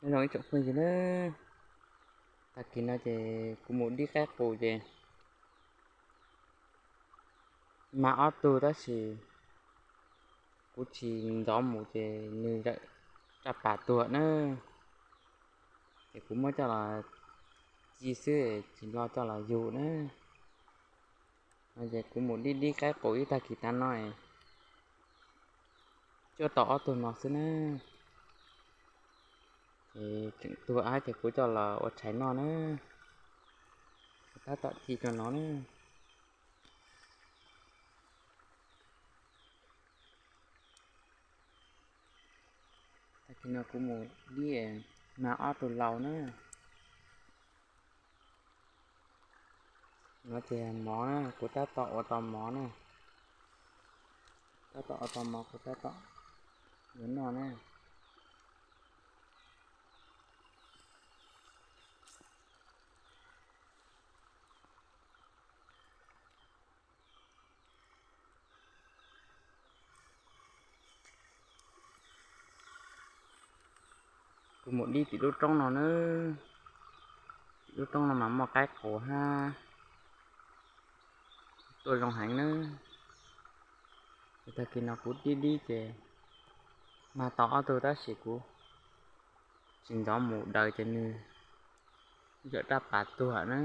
Nyob zoo ib tsoom phooj ywg na, tag kis no ces kuv mus dib qaib qus ces mag ob tug tab sis kuv tsis ntxov mus ces nws zawm raj pas tuag na, ces kuv muab coj los ci xwb tsis los coj los yug na. No ces kuv mus dib dib qaib qus ib tag kis tas no, cuab tau ob tug no xwb na. Ces tseem tuag ces kuv coj los ua tshais noj na. Kuv tab tom ci rau no na. Tag kis no kuv mus dib mag ob tug laus na. No ces mov na, kuv tab tom ua tau mov na. Tab tom ua tau mov kuv tab tom yuav noj na. Kuv mus dib tim lub roob no na. Tim lub roob no mas muaj qaib qus hab tuaj zoo heev na. Ces tag kis no kuv dib dib ces mag tau ob tug tab sis kuv tsis ntxov mus daws ces nws zawm raj pas tuag na.